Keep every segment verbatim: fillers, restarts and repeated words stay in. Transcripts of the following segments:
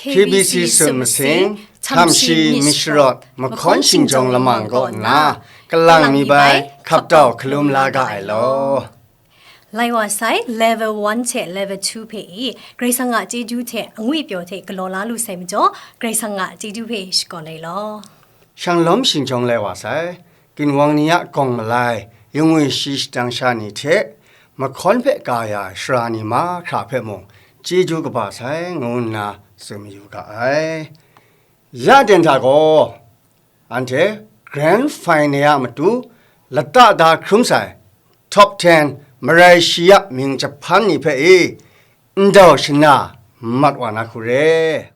K B C sut masing, htam shi myit sharawt, mahkawn shingjawng lamang kaw nna, kalang mi bai, hkap tau hkalum la ga ai law. Lai wa sai, level one hte level two hpe i, Karai Kasang a chyeju hte angwi pyaw hte galaw la lu sai majaw, Karai Kasang a chyeju hpe shakawn ai law. Shanglawm shingjawng lai wa sai, ginwang ni a gawng malai, yungwi shi shadang sha ni hte, mahkawn hpe ka ya ai sara ni mahkra hpe mung, chyeju kaba sai, ngu nna tsun mayu ga ai. Ya aten hta gaw, anhte Grand Final a matu lata da hkrum sai, Top ten marai shi a mying jahpan ni hpe i, ndau shana mat wa na hku re.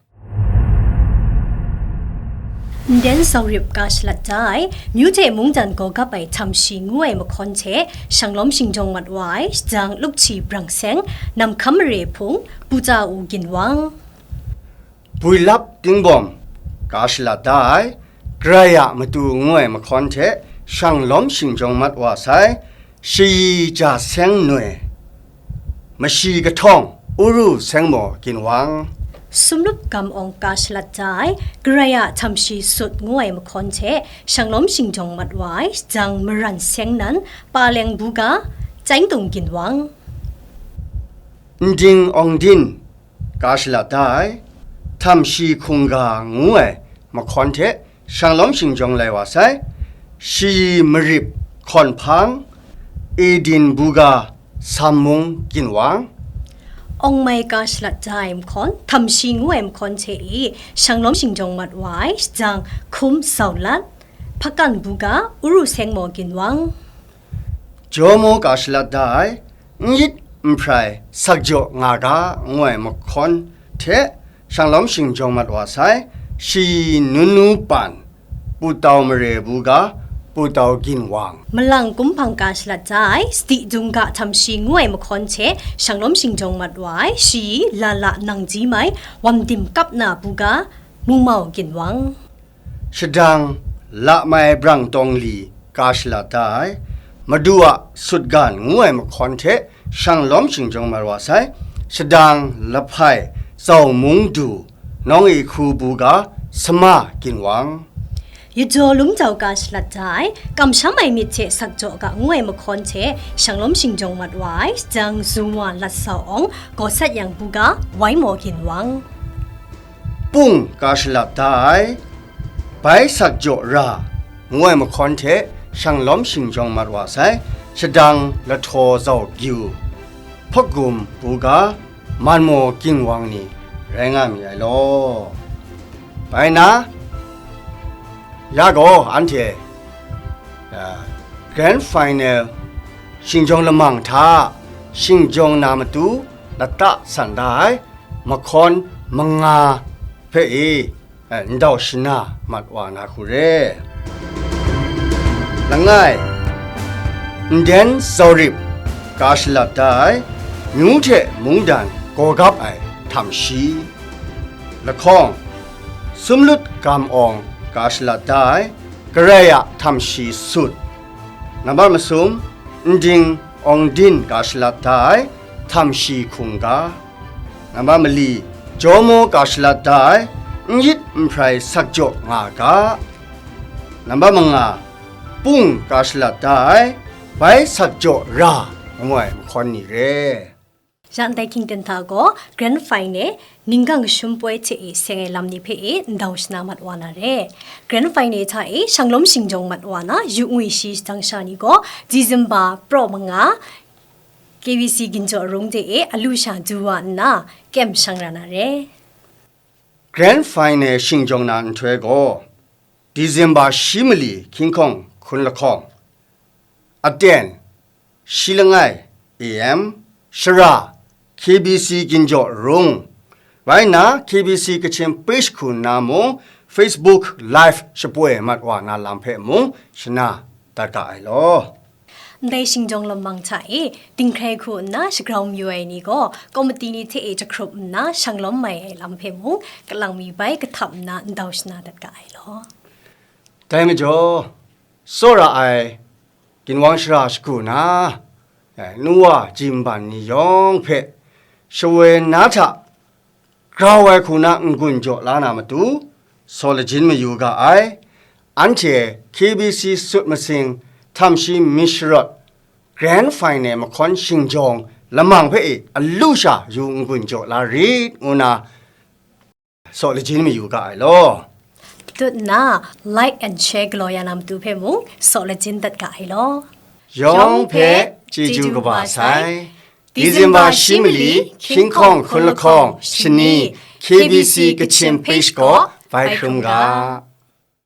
Nden Zaurip ga shalat da ai, myu hte mungdan gaw gap ai htam shi ngu ai mahkawn hte, shanglawm shingjawng mat wa ai, shadang Lukchi Brang Seng, Namhkam Mare Hpung, Puta U Ginwang. Builap Tingbawm ga shalat da ai, Karai a matu ngu ai mahkawn hte shanglawm shingjawng mat wa sai, Shayi Ja Seng Noi, Mashi Kahtawng, Uru Seng Maw Ginwang. Sumlup Gam Awng ga shalat da ai, Karai a htam shi sut ngu ai mahkawn hte shanglawm shingjawng mat wa ai, shadang Maran Seng Nan, Paleng Buga, Chyang Tung Ginwang. Nding Awng Din ga shalat da ai, htam shi hkungga ngu ai mahkawn hte shanglawm shingjawng lai wa sai, Shayi Marip Hkawn Hpang, Edin Buga, Sam Mung Ginwang. Awng Mai ga shalat da ai mahkawn, htam shi ngu ai mahkawn hte i, shanglawm shingjawng mat wa ai, shadang Hkum Zau Lat, Hpakan Buga, Uru Seng Maw Ginwang. Jawmaw ga shalat da ai, n yit n hprai sakjaw nga ga ngu ai mahkawn hte shanglawm shingjawng mat wa sai, Shayi Nunu Pan, Putau Mare Buga, Putau Ginwang. Malang Kumhpang ga shalat da ai, Sadi Dung Ga Htam Shi ngu ai mahkawn hte shanglawm shingjawng mat wa ai, Shayi Lala Nang Ji Mai, Wam Dim Kap Na Buga, Mungmau Ginwang. Shadang Lamai Brang Tawng Li ga shalat da ai, Madu a Sutgan ngu ai mahkawn hte shanglawm shingjawng mat wa sai, shadang Lahpai Zau Mung Du, Nawng E Hku Buga, Sama Ginwang. Yajaw Lum Jau ga shalat da ai, Kamsham Ai Myit hte Sakjaw Ga ngu ai mahkawn hte shanglawm shingjawng mat wa ai, shadang Zumwa Lat Sau Awng, Gaw Sat Yang Buga, Wai Maw Ginwang. Pung ga shalat da ai, Bai Sakjaw Ra ngu ai mahkawn hte shanglawm shingjawng mat wa sai, shadang Lahtaw Zau Gyu, Hpawk Gum Buga, Man Maw Ginwang ni rai nga mi ai law. Bai na, ya gaw anhte, a, Grand Final shingjawng lamang hta shingjawng na matu lata san da ai, mahkawn manga hpe e, eh, ndau shana mat wa na hku re. Langai, Nden Zaurip ga shalat da ai, myu hte mungdan gaw gap ai htam shi. Lahkawng, Sumlut Gam Awng ga shalat da ai, Karai a htam shi sut. Nambar masum, Nding Awng Din ga shalat da ai, htam shi hkungga. Nambar mali, Jawmaw ga shalat da ai, n yit n hprai sakjaw nga ga. Nambar manga, Pung ga shalat da ai, Bai Sakjaw Ra ngu ai mahkawn ni re. Ya ndai hkying ten hta gaw, Grand Final, ninggang kashum poi hte e seng ai lam ni hpe e ndau shana mat wa na re. Grand Final hta e shanglawm shingjawng mat wa na, yu ngwi shi shadang sha ni gaw, December praw manga, K B C Ginjaw Rung de e alu sha du wa nna, kem shang ra na re. Grand Final shingjawng na nhtoi gaw, December shi mali hkying hkawng hkun lahkawng, aten, shi langai A M, shara, K B C Ginjaw Rung, bai nna K B C Kachin page hku nna mung, Facebook Live shapoi mat wa na lam hpe mung shana dat ga ai law. Ndai shingjawng lamang hta e, dinghkrai hku nna shagrau mayu ai ni gaw, komiti ni hte e jahkrup nna shanglawm mai ai lam hpe mung, kalang mi bai kahtap nna ndau shana dat ga ai law. Dai majaw, tsawra ai ginwang shara shagu na, eh, nu wa ji nban ni yawng hpe, shawoi na hta grau ai hku na n-gun jaw la na matu, saw lajin mayu ga ai. Anhte K B C sut masing, htam shi myit sharawt, Grand Final mahkawn shingjawng lamang hpe e alu sha yu n-gun jaw la rit, ngu na saw lajin mayu ga ai law. Tut nna, like and share galaw ya na matu hpe mung, saw lajin dat ga ai law. Yawng hpe chyeju kaba sai. December shi mali, hkying hkawng hkun lahkawng, shani, K B C Kachin page kaw bai hkrum ga.